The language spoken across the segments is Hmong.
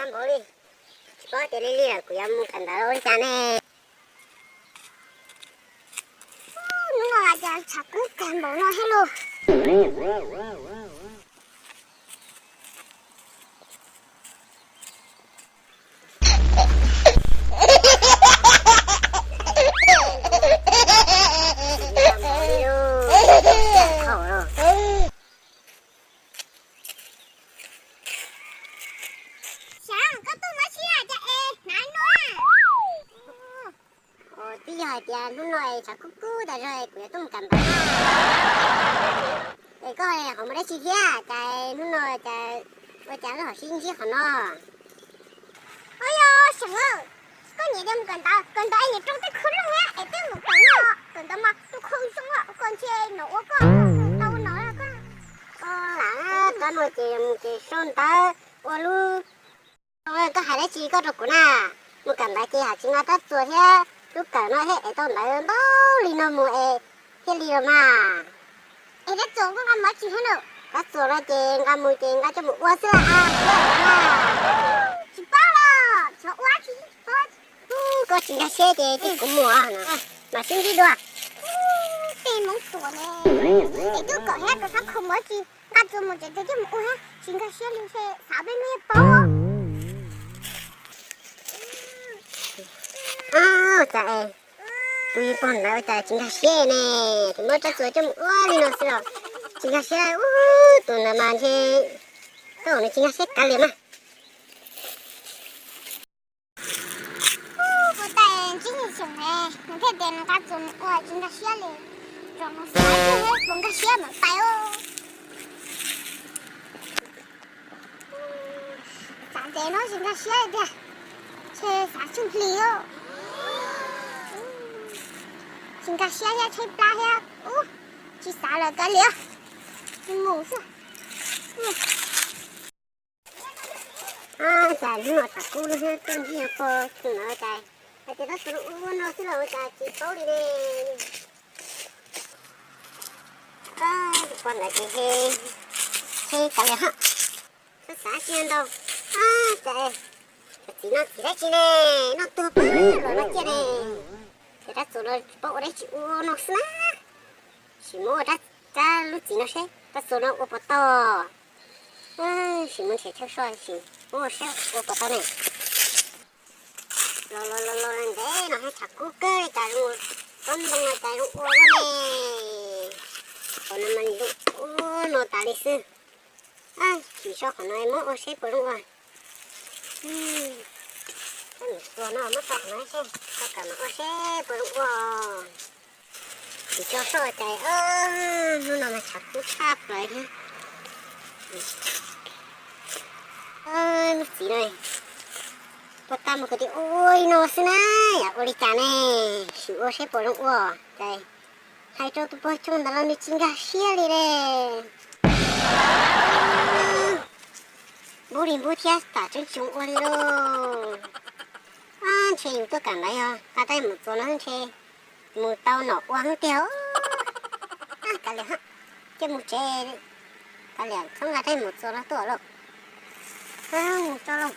Npaum li, tsis paub tias li li lawm kuv yuav mus kawm ntawv ua li cas ne. Hnub no cas tshav kub kawg npaum no thiab lauj. Xyov koj tuaj muab tsi cas es hnav no. Twb yog hais tias hnub no es tshav kub kub tas zog es kuv yuav tuaj mus kawm ntawv. Es koj ho mus dab tsi thiab cas hnub no cas ua cas wb ho sib ntsib qhov no? Ua yog Xeem, koj niam tias mus kawm ntawv, kawm ntawv es niam rau tej khawv looj thiab es twb mus kawm no, kawm ntawv mas tus khaus zoo koj ntshe no ua koj tau no koj. Lam qab no ces mus ces sau ntawv ua lub Koj hais dab tsi koj rau kuv na? Mus kawm ntawv ces hais tsis nqa rab txuas thiab lub kawm no thiab es tau ntawv ntau li no mus es thiaj li los mas. Es rab txuas koj nqa mus tsi thiab na? Rab txuas no ces nqa mus ces nqa coj mus ua xwb a. Tsis paub los xyov ua tsi paub. Koj tsis nkag siab ces cia kuv mus no, mam sib ntsib dua. Tej Hmoob tuam ne, es twb kom thiab rau sab khau mus tsi, nqa txuas mus ces cia coj mus ua thiab tsis nkag siab li, xav peb hnub yeej paub. Cas es tus pog ntawd cas tsis nkag siab ne, tsis muab rab txuas coj mus ua li no xwb los tsis nkag siab. Tus ntawd mas ntshe, koj nws tsis nkag siab kav liam mas. Kuv tais ntsib xeem ne, nws thiaj tias nws nqa txuas mus ua tsis nkag siab li. Txuas mus xav tias puas nkag siab mam pais. Xav ntev no tsis nkag siab li tiag, ntshe xav tsheej hlis. Tsis nkag siab thiab tshaib plab thiab, ub, tsis xav lawm kav liam, mus xwb. Cas hnub no tshav kub lub thiab tuaj ntsib pog xeem no cas hais tias rab txuas ua no xwb los cas tsis paub li ne. Pog ntawd ces he kav liam hab, xav xav tsis ntau. Cas cov txiv no txiv dab tsi ne, noj tuag pag los no ciaj ne. Ces rab txuas no tsis paub ua dab tsi ua no xwb na. Sim muab ua rab, rab lub txiv no seb rab txuas no ua puas tau. Sim muab nrhiav chaw so sim muab ua seb ua puas tau ne. Los los los los ntev no hab tshav kub kawg li cas zoo, tsob ntoo no cas zoo ua luaj ne. Qhov no mas zoo ua no tas li xwb. Sim so qhov no muab ua seb puas zoo ua. Mus txuas no muab tso qhov no seb, tso kam mas ua seb puas zoo ua. Sim tso soj cas, hnub no mas tshav kub tshaj plaws thiab. Lub txiv no, puag ta mus kuv twb ua li no xwb na, yam ua li cas ne, sim ua seb puas zoo ua. Ces hais rau tus pog xeem ntawd los nws tsis nkag siab li ne. Npub li npub thiab tam tseeb tsis ua li lauj. Ntshe yus tuaj kam ntawd yog nqa rab mus txuas no ntshe mus tau nom ua hwb tiag. Kav liam, cia mus tsev, kav liam txhob nqa rab mus txuas no tuaj lauj. Mus tso lauj.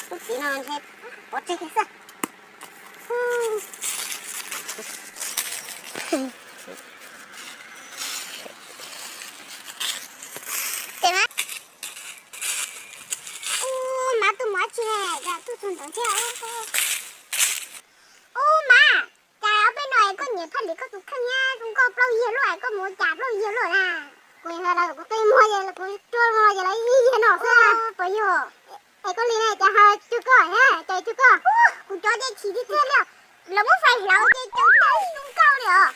Lub txiv no ntshe pov tseg kiag xwb. Ub, mab, tuaj mus dab tsi ne, cas tuaj txog ntawd thiab? Ub, mab, cas ob peb no es koj nyiam thaj li koj tus kheej thiab zoo nkauj plaub yig luaj es koj mus ua cas plaub yig luaj na? Kuv yog lawv kuv qi muag ces kuv rua muag ces lawv ib yig no xwb. Puas yog? Es koj li ne cas ho cuag koj thiab, cas cuag koj? Kuv cov ces chim tiag tiag li, lawv muab fais hlauv ces caum tau zoo nkauj li os.